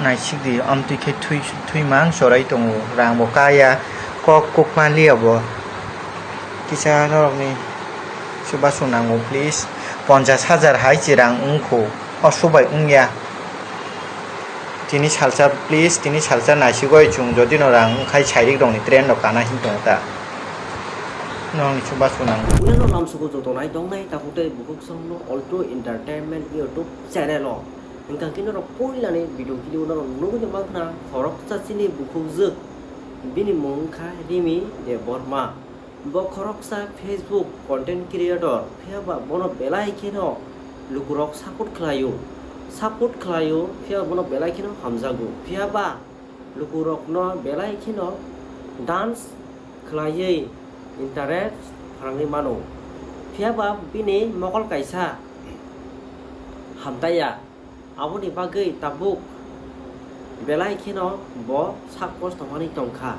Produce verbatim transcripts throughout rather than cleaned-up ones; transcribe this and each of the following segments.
Naisik di, amtwi khe thwi, thwi mang chorai tongo, rang bo kaya, kok kukma liya bo. Kisa norokni chubachu nango, please. Ponchash hajar hai se rang wngkho, o subai wngya. Tini salsa, please, tini salsa naisigoi chwng, jodi no rang wngkhai sairik rokni train rok kana hin tongo ta. Norokni chubachu nango. Ulano lamsugo joto nai tongnai takhuk tei bukhuk songno Alto Entertainment YouTube channel o. Hingkha khe norok puilani video clip o norok nugwi tongma khna khoroksa chini bukhukjwk, bini mung wngkha Rimi Debbarma. Bo khoroksa Facebook content creator, phiya ba bono belai kheno lukurok support khlaio, support khlaio, phiya ba bono belai kheno hamjago, phiya ba lukurokno belai kheno dance khlaiwi interest phrangwi mano, phiya ba bini mokol kaisa hamtaiya. Aboni bagwi tabuk belai kheno bo sak kosto manwi tongkha.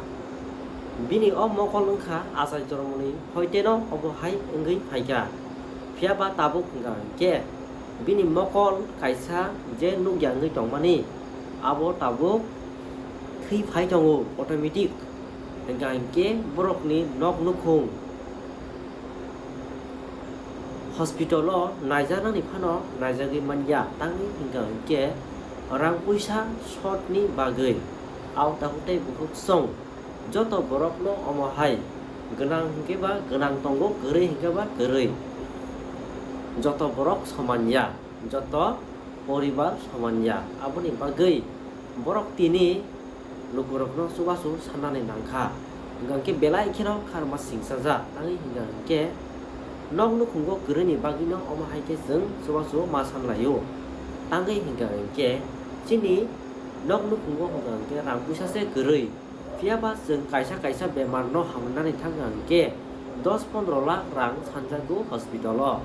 Bini o mokol wngkha achai jormoni hoiteno obo hai wngwi phaikha. Phiya ba tabuk hwnkha hinkhe bini mokol kaisa je nukya wngwi tongmani abo tabuk thwi phai tongo automatic. Hwnkha hinkhe borokni nok nukhung hospital o naijaknani phano naijagwi manya, tangwi hwnkha hinkhe rang puisa short ni bagwi. Ao takhuk tei bukhuk song joto borokno omo hai gwnang hinkhe ba gwnang tongo, kwrwi hinkhe ba kwrwi, joto borok soman ya, joto poribar soman ya. Aboni bagwi borok tini lukurokno chubachu sanani nangkha. Hwnkha khe belai kheno kharma singsajak, tangwi hwnkha hinkhe nok nukhungo kwrwini bagwino omo hai khe chwng chubachu ma sanlaio. Tangwi hwnkha hinkhe chini nok nukhungo hwnkha hinkhe rang puisa se kwrwi. Phiya ba chwng kaisa kaisa bemar no hamrwnani thangkha hinkhe dos pondro lakh rang sanjago hospital o.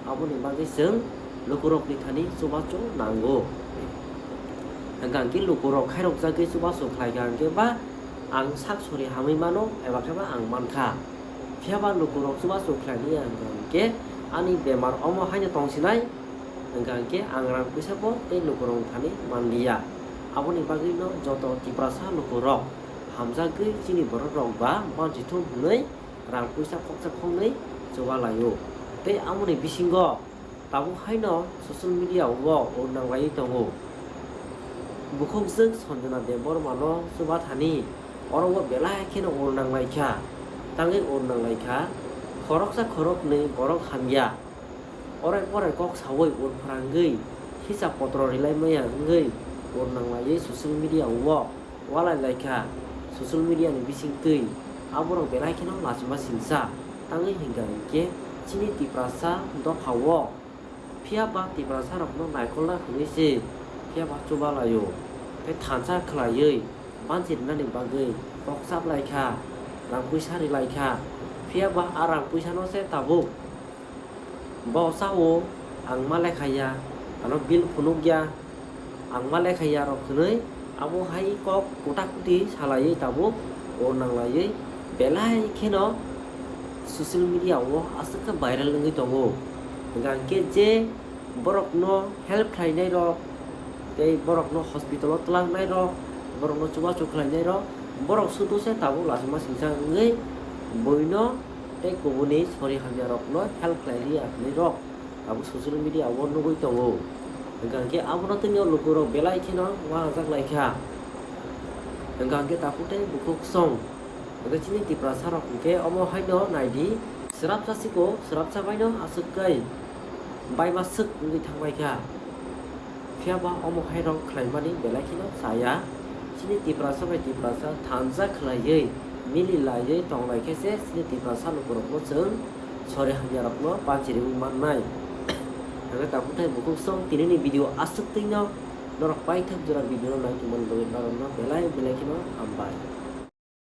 Aboni bagwi chwng lukurokni thani chubachu nango. Hwnkha hinkhe lukurok khairokjagwi chubachu khlaikha hinkhe ba ang sak sori hamwi mano eba khe ba ang mankha. Phiya ba lukurok chubachu khlainai ya hwnkha hinkhe ani bemar omo haino tongsinai. Hwnkha hinkhe ang rang puisa bo tei lukurokni thani manliya. Aboni bagwino joto Tiprasa lukurok hamjagwi chini borok rok ba banchithung hwnwi rang puisa khoksa khoknwi chuba laio. Tei amoni bisingo tabuk haino social media o ur nang laiwi tongo. Bukhukjwk Sanjana Debbarma no chuba thani oro o belai kheno ur nang laikha. Tangwi ur nang laikha, khoroksa khoroknwi borok hamya. Orai porai kok saui ur phrangwi, hisab potro rilai maya wngwi ur nang laiwi social media o walai laikha. Social media ni bisingtwi aborok belai kheno lachima singcha, tangwi hwnkha hinkhe chini Tiprasa dopha o phiya ba Tiprasa rokno naikolna hwnwi se phiya ba chuba laio, tei thansa khlaiwi banchi rwnani bagwi kok chap laikha, rang puisa ri laikha, phiya ba a rang puisa no se tabuk Bo sao, ang ma lekha ya, ano bill phunuk ya, ang ma lekha ya rok hwnwi abo hai kok kuta kuti salaiwi tabuk ur nang laiwi belai kheno social media o aswk khe viral wngwi tongo. Hwnkha hwnkhe je borokno help khlainai rok, tei borokno hospital o twlangnai rok, borokno chubachu khlainai rok, borok sudu se tabuk lachima singcha wngwi buino tei kubuni sori hamya rokno help khlai liya hinwi rok tabuk social media o nugwi tongo. Hwnkha hwnkhe abono tini o lukurok belai kheno uanajak lai kha. Hwnkha hwnkhe takhuk tei bukhuk song. Hwnkhe chini Tiprasa rok hwnkhe omo haino naidi, swrapsa siko, swrapsa baino aswk kai baima swk wngwi thangbai kha. Phiya ba omo hai rok khlaimani belai kheno chaya. Chini Tiprasa bai Tiprasa thansa khlaiwi, mili laiwi tong lai khe se chini Tiprasa lukurokno chwng sori hamya rokno panchiriwi mannai. Hwnkhe takhuk tei bukhuk song tinini video aswk twino norok paithak jora video no nai tongmani bagwi norokno belai belai kheno hambai.